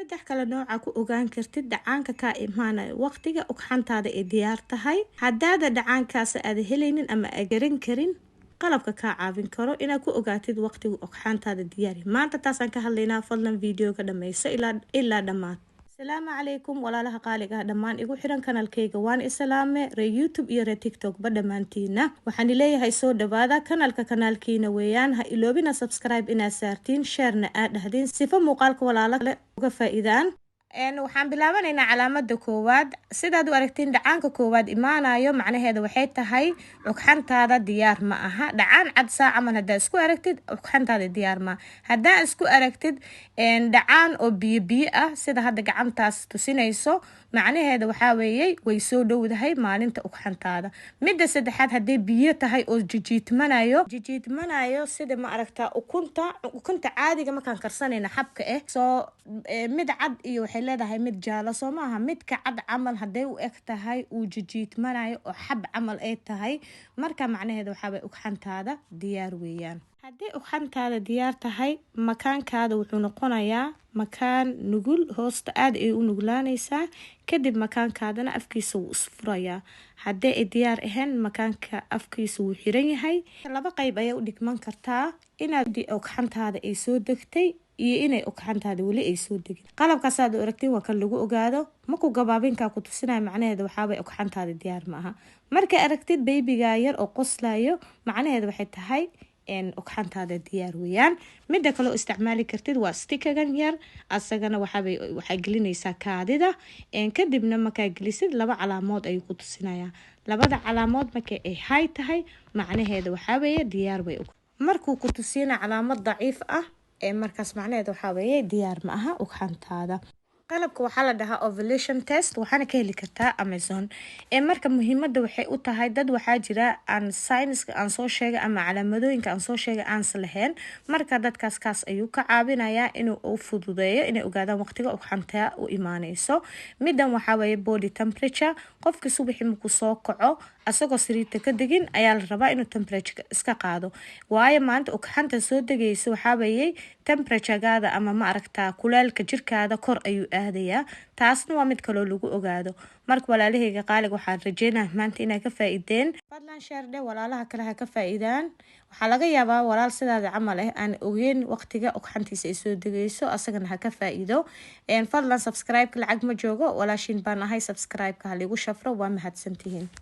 Saddex kale nooca ku ogaan kartid dhacaanka kaa imaanayo waqtiga ugxantaada ay diyaar tahay. Haddaada dhacaankaas aada helaynin ama a garan karin, qalabka kaa caawin karo inaad ku ogaatid waqtiga ugxantaada diyaari, maanta taasaan ka hadlaynaa. Fadlan videoga dhameyso ilaa dhammaad. Asalaamu calaykum walaalaha qaaliga ah, dhammaan igu xiran kanalkayga waan islaame, ree YouTube iyo ree TikTok ba dhammaantiina waxaan leeyahay soo dhawaada. Kanalka kanaalkiina weeyaan. Ha iloobina subscribe inaad saartiin, share-na aad dhahdiin sifo muuqaalka walaalo kale uga faa-iidaan. Waxaan bilaabanaynaa calaamada koowaad. Sidaad u aragtiin, dhacaanka koowaad imaanayo macnaheeda waxay tahay ugxantaada diyaar ma aha. Dhacaan cad saa camal haddaa isku aragtid, ugxantaada diyaar ma. Haddaa isku aragtid dhacaan oo biyo biyo ah, sida hadda gacantaas tusinayso, macnaheeda waxaa weeyey way soo dhowdahay maalinta ugxantaada. Midda saddexaad, hadday biyo tahay oo jijiitmanayo jijiitmanayo, sida ma aragtaa ukunta caadiga markaan karsanayna xabka ah, soo mid cad iyo waxay leedahay mid jaalo, soo maaha? Midka cad camal hadday u eg tahay, uu jijiitmanayo oo xab camal ay tahay, marka macnaheeda waxaaway ugxantaada diyaar weeyaan. Haddii ugxantaada diyaar tahay, makaankaada wuxuu noqonayaa makaan nugul, hoosta aada ay u nuglaanaysaa. Kadib makaankaadana afkiisa wuu isfurayaa. Haddii ay diyaar ahayn, makaanka afkiisa wuu xiran yahay. Laba qeyb ayaa u dhigman kartaa: inaad ugxantaada ay soo degtay iyo inay ugxantaada weli ay soo degin. Qalabkaasaad aragtiin waa kan lagu ogaado. Markuu gabaabinkaa ku tusinaya, macnaheeda waxaabay ugxantaada diyaar ma aha. Markay aragtid baby-ga yar oo qoslayo, macnaheeda waxay tahay ugxantaada diyaar weeyaan. Midda kale oo isticmaali kartid waa stick-agan yar. Asagana waxaa gelinaysaa kaadida. Kadibna markaa gelisid, laba calaamood ayuu ku tusinayaa. Labada calaamood markay ay hay tahay, macnaheeda waxaa weeye diyaar way. Markuu ku tusiyana calaamad daciif ah, ee markaas macnaheeda waxaa weeye diyaar ma aha ugxantaada. Qalabka waxaa la dhahaa ovulation test, waxaana ka heli kartaa Amazon. Ee marka muhiimada waxay u tahay dad waxaa jira aan signs-ka aan soo sheegay ama calaamadooyinka aan soo sheegay aansa lahayn. Marka dadkaas kaas ayuu ka caawinayaa inuu u fududeeyo inay ogaadaan waqtiga ugxantaa u imaaneyso. Midan waxaa weeye body temperature. Qofka subaxii markuu soo kaco, asagoo sariirta ka degin, ayaa la rabaa inuu temperature iska qaado, waayo maanta ugxanta soo degaysa waxaa weeye temperature-gaada ama ma aragtaa kuleelka jirkaada kor ayuu aadayaa. Taasna waa mid kaloo lagu ogaado. Marka walaalahayga qaaliga, waxaan rajeynaa maanta inay ka faa-iideen. Fadlan share dhe, walaalaha kale ha ka faa-iidaan. Waxaa laga yaabaa walaal sidaada camal ah aan ogeyn waqtiga ugxantiisa ay soo degayso, asagana ha ka faa-iido. Fadlan subscribe-ka lacag ma joogo, walaashiin baan ahay, subscribe-ka haligu shafro. Waa mahadsantihiin.